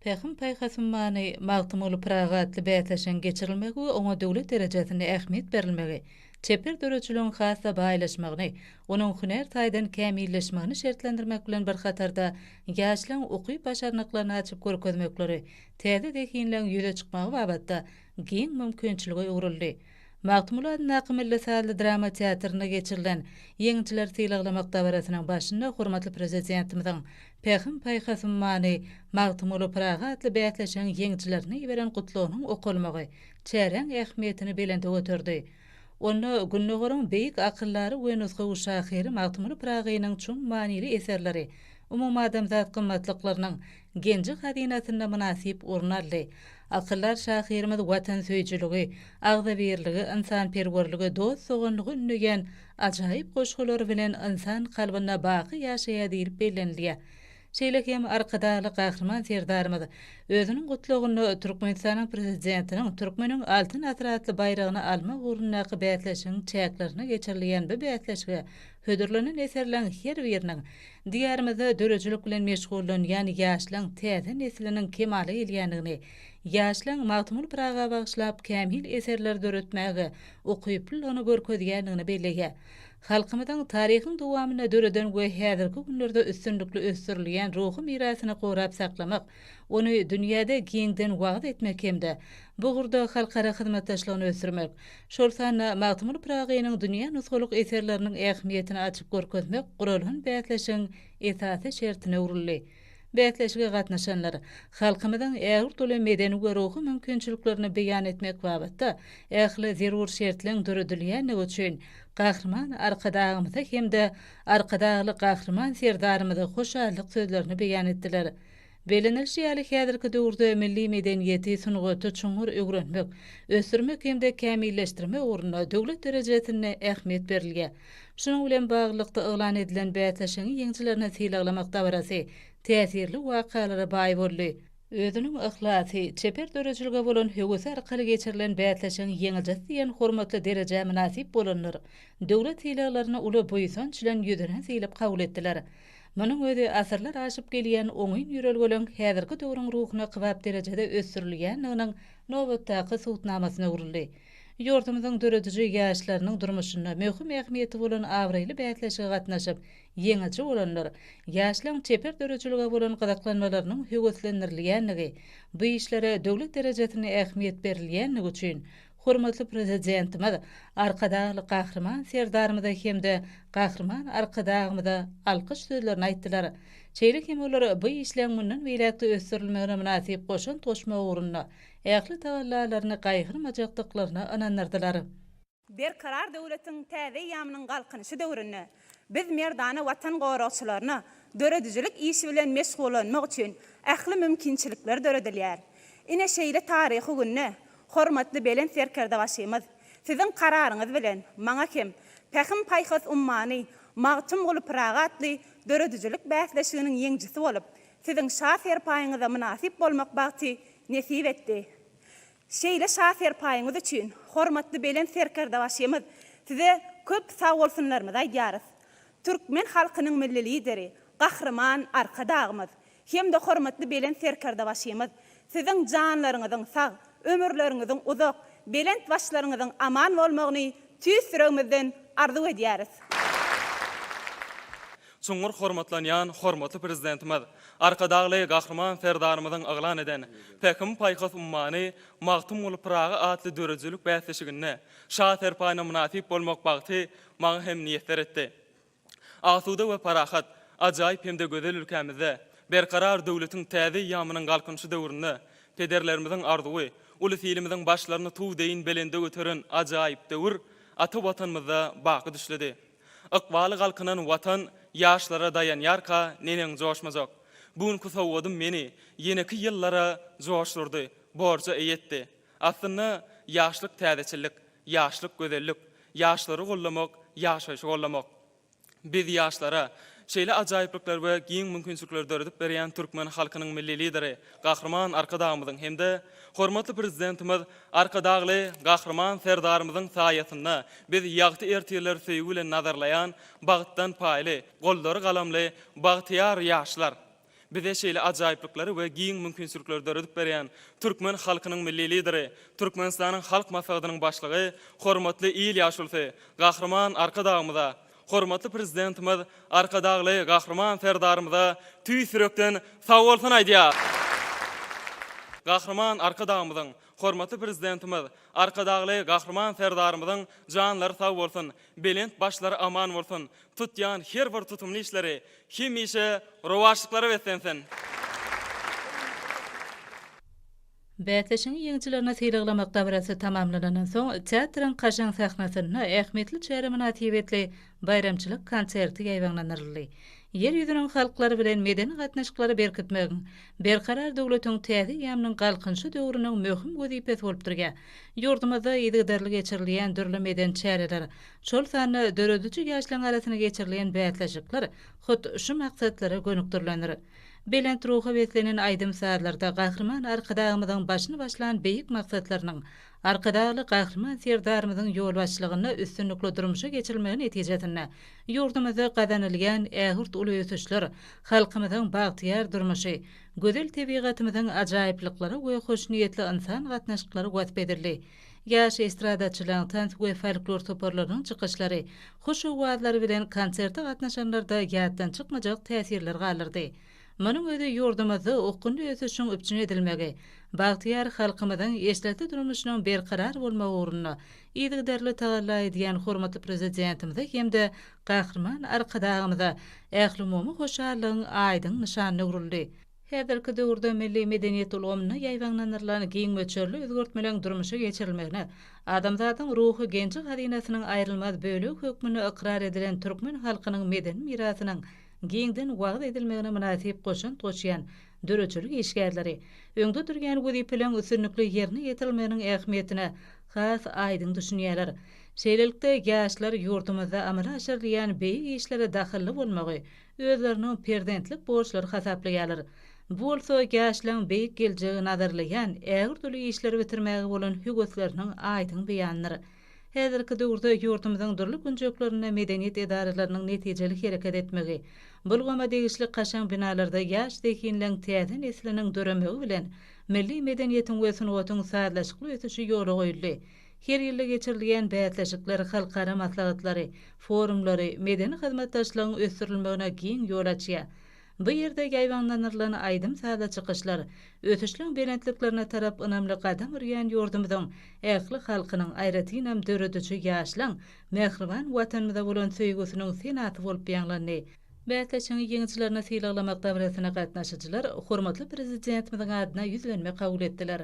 Pähim-paýhas ummany Magtymguly Pyragy atly bäsleşigiň geçirilmegi we oňa döwlet derejesinde ähmiýet berilmegi çeper döredijiligiň has-da baýlaşmagyny, onuň hünär taýdan kämilleşmegini şertlendirmek bilen bir hatarda ýaşlaryň ukyp-başarnyklaryny açyp görkezmekleri, täze zehinleriň ýüze çykmagy babatda giň mümkinçilige öwrüldi. Magtymguly adyndaky milli sazly drama teatrynda geçirilen Ýeňijileri sylaglamak dabarasynyň başynda hormatly Prezidentimiziň Pähim-paýhas ummany Magtymguly Pyragy atly bäsleşigiň ýeňijilerine iberen Gutlagynyň okalmagy çäräň ähmiýetini belende göterdi. Onda Gündogaryň beýik akyldary we nusgawy şahyry Magtymguly Pyragynyň çuň manyly eserleri umumadamzat gymmatlyklarynyň genji-hazynasynda mynasyp orun aldy. Akyldar şahyrymyz watansöýüjiligi, agzybirligi, ynsanperwerligi, dost-doganlygy ündeýän ajaýyp goşgulary bilen ynsan kalbynda baky ýaşaýar diýlip bellenilýär. Şeýle hem Arkadagly Gahryman Serdarymyz özüniň Gutlagynda Türkmenistanyň Prezidentiniň Türkmeniň Altyn asyry atly baýragyny almak ugrundaky bäsleşigiň çäklerinde geçirilýän bu bäsleşige hödürlenen eserleň her biriniň Diýarymyzda döredijilik bilen meşgullanýan ýaşlaň täze nesliniň kemala gelýändigini, ýaşlaň Magtymguly Pyraga bagyşlap kämil eserleri döretmäge ukyplylygyny görkezýändigini belleýär. Halkymyzyň taryhyň dowamynda döreden we häzirki günlerde üstünlikli ösdürilýän ruhy mirasyny gorap saklamak, ony dünýäde giňden wagyz etmek hem-de bu ugurda halkara hyzmatdaşlygyny ösdürmek, şol sanda Magtymguly Pyragynyň dünýä nusgalyk eserleriniň ähmiýetini açyp görkezmek guralan bäsleşigiň esasy şertine öwrüldi. Bäsleşige gatnaşanlar halkymyzyň ägirt uly medeni we ruhy mümkinçiliklerini beýan etmek babatda ähli zerur şertleň döredilýändigi üçin Gahryman Arkadagymyza hem-de Arkadagly Gahryman Serdarymyza hoşallyk sözlerini beýan etdiler. Bellenilişi ýaly, häzirki döwürde milli medeniýeti, sungaty çuňňur öwrenmek, ösdürmek hem-de kämilleşdirmek ugrunda döwlet derejesinde ähmiýet berilýär. Şunuň bilen baglylykda, yglan edilen bäsleşigiň ýeňijilerini sylaglamak dabarasy täsirli wakalara baý boldy. Özüniň yhlasy, çeper döredijilige bolan höwesi arkaly geçirilen bäsleşigiň ýeňijisi diýen hormatly derejä mynasyp bolanlar döwlet sylaglaryny uly buýsanç bilen ýüzüne sylyp kabul etdiler. Munuň özi asyrlar aşyp gelýän oňyn ýörelgeleň häzirki döwrüň ruhuna kybap derejede ösdürilýändiginiň nobatdaky subutnamasyna öwrüldi. Ýurdumyzyň dörediji ýaşlarynyň durmuşynda möhüm ähmiýeti bolan abraýly bäsleşige gatnaşyp, ýeňiji bolanlar, ýaşlaryň çeper döredijilige bolan gyzyklanmalarynyň höweslendirilýändigi, bu işlere döwlet derejesinde ähmiýet berilýändigi üçin Hormatly Prezidentimiz Arkadagly Gahryman Serdarymyza hem-de Gahryman Arkadagymyza alkyş sözlerini aýtdylar. Şeýle hem olar bu işleň mundan beýläk-de ösdürilmegine mynasyp goşant goşmak ugrunda ähli tagallalaryny gaýgyrmajakdyklaryna ynandyrdylar. Berkarar döwletiň täze eýýamynyň Galkynyşy döwründe biz merdana Watan goragçylaryna döredijilik işi bilen meşgullanmak üçin ähli mümkinçilikler döredilýär. Ine şeýle taryhy günde Hormatly Belent Serkerdebaşymyz, Siziň Kararyňyz bilen, maňa hem Pähim-paýhas ummany Magtymguly Pyragy atly döredijilik bäsleşiginiň ýeňjisi bolup, Siziň Şa serpaýyňyza mynasyp bolmak bagty nesip etdi. Şeýle Şa serpaýyňyz üçin, hormatly Belent Serkerdebaşymyz, Size köp sagbolsunlarymyzy aýdýarys. Türkmen halkynyň Milli Lideri, Gahryman Arkadagymyz, Hem-de hormatly Belent Serkerdebaşymyz, Siziň janlaryňyzyň sag, ömürleriňiziň uzak, belent başlaryňyzyň aman bolmagyny tüýs ýüregimizden arzuw edýäris. Çuňňur hormatlanýan hormatly Prezidentimiz Arkadagly Gahryman Serdarymyzyň yglan eden Pähim-paýhas ummany Magtymguly Pyragy atly döredijilik bäsleşiginde Şa serpaýyna mynasyp bolmak bagty maňa hem miýesser etdi. Asuda we parahat, ajaýyp hem-de gözel ülkämizde, Berkarar döwletiň täze eýýamynyň Galkynyşy döwründe pederlerimiziň arzuwy, ulus-ilimiziň başlaryny tug deýin belende göteren ajaýyp döwür ata Watanymyzda baky düşledi. Ykbaly galkynan Watan ýaşlara daýanýarka neneň joşmajak? Bu günki sowgadym meni ýeneki ýyllara joşdurdy, borja eýe etdi. Aslynda, ýaşlyk täzeçillik, ýaşlyk gözellik, ýaşlary goldamak, ýaşaýşy goldamak. Biz ýaşlara şeýle ajaýyplyklar we giň mümkinçilikleri döredip berýän türkmen halkynyň Milli Lideri Gahryman Arkadagymyzyň hem-de hormatly Prezidentimiz Arkadagly Gahryman Serdarymyzyň saýasynda biz ýagty ertirleri söýgi bilen nazarlaýan bagtdan paýly, gollary galamly bagtyýar ýaşlar. Bize şeýle ajaýyplyklary we giň mümkinçilikleri döredip berýän türkmen halkynyň Milli Lideri, Türkmenistanyň Halk Maslahatynyň Başlygy, hormatly il ýaşulusy Gahryman Arkadagymyza, hormatly Prezidentimiz Arkadagly Gahryman Serdarymyza tüýs ýürekden sagbolsun aýdýar. Gahryman Arkadagymyzyň, hormatly Prezidentimiz Arkadagly Gahryman Serdarymyzyň janlary sag bolsun, belent başlary aman bolsun, tutýan her bir tutumly işleri hemişe rowaçlyklara beslensin! Bäsleşigiň ýeňijilerini sylaglamak dabarasy tamamlanandan soň, teatryň kaşaň sahnasynda ähmiýetli çäre mynasybetli baýramçylyk konserti ýaýbaňlandyryldy. Ýer ýüzüniň halklary bilen medeni gatnaşyklary berkitmegiň Berkarar döwletiň täze eýýamynyň Galkynyşy döwrüniň möhüm wezipesi bolup durýar. Ýurdumyzda yzygiderli geçirilýän dürli medeni çäreler, şol sanda dörediji ýaşlaryň arasynda geçirilýän bäsleşikler hut şu maksatlara gönükdirilendir. Belent ruha beslenen aýdym-sazlarda Gahryman Arkadagymyzyň başyny başlan beýik maksatlarynyň Arkadagly Gahryman Serdarymyzyň ýolbaşçylygynda üstünlikli durmuşa geçirilmegi netijesinde ýurdumyzda gazanylýan ägirt uly ösüşler, halkymyzyň bagtyýar durmuşy, gözel tebigatymyzyň ajaýyplyklary we hoşniýetli ynsan gatnaşyklary wasp edildi. Ýaş estradaçylaryň tans we folklor toparlarynyň çykyşlary hoş owazlary bilen konserte gatnaşanlarda ýatdan çykmajak täsirler galdyrdy. Munuň özi ýurdumyzda okgunly ösüşiň üpjün edilmegi, bagtyýar halkymyzyň eşretli durmuşynyň berkarar bolmagy ugrunda yzygiderli tagalla edýän hormatly Prezidentimize hem-de Gahryman Arkadagymyza ählumumy hoşallygyň aýdyň nyşanyna öwrüldi. Häzirki döwürde milli medeniýet ulgamynda ýaýbaňlandyrylan giň möçberli özgertmeleriň durmuşa geçirilmegine, adamzadyň ruhy genji-hazynasynyň aýrylmaz bölegi hökmünde ykrar edilen türkmen halkynyň medeni mirasynyň giňden wagyz edilmegine mynasyp goşant goşýan döredijilik işgärleri öňde durýan wezipeleriň üstünlikli ýerine ýetirilmeginiň ähmiýetine has aýdyň düşünýärler. Şeýlelikde, ýaşlar ýurdumyzda amala aşyrylýan beýik işlere dahylly bolmagy özleriniň perzentlik borçlary hasaplaýarlar. Bu bolsa ýaşlaryň beýik geljegi nazarlaýan ägirt uly işleri bitirmäge bolan höwesleriniň aýdyň beýanydyr. Häzirki döwürde ýurdumyzyň dürli künjeklerinde medeniýet edaralarynyň netijeli hereket etmegi, bu ulgama degişli kaşaň binalarda ýaş zehinleň täze nesliniň döremegi bilen milli medeniýetiň we sungatyň sazlaşykly ösüşi ýola goýuldy. Her ýylda geçirilýän bäsleşikler, halkara maslahatlary, forumlary medeni hyzmatdaşlygyň ösdürilmegine giň ýol açýar. Bu ýerde ýaýbaňlanyrylan aýdym-sazly çykyşlar ösüşleň belentliklerine tarap ynamly gadam urýan ýurdumyzyň ähli halkynyň, aýratynam dörediji ýaşlaň mähriban Watanymyza bolan söýgüsiniň senasy bolup ýaňlandy. Bäsleşigiň ýeňijilerini sylaglamak dabarasyna gatnaşyjylar hormatly Prezidentimiziň adyna ýüzlenme kabul etdiler.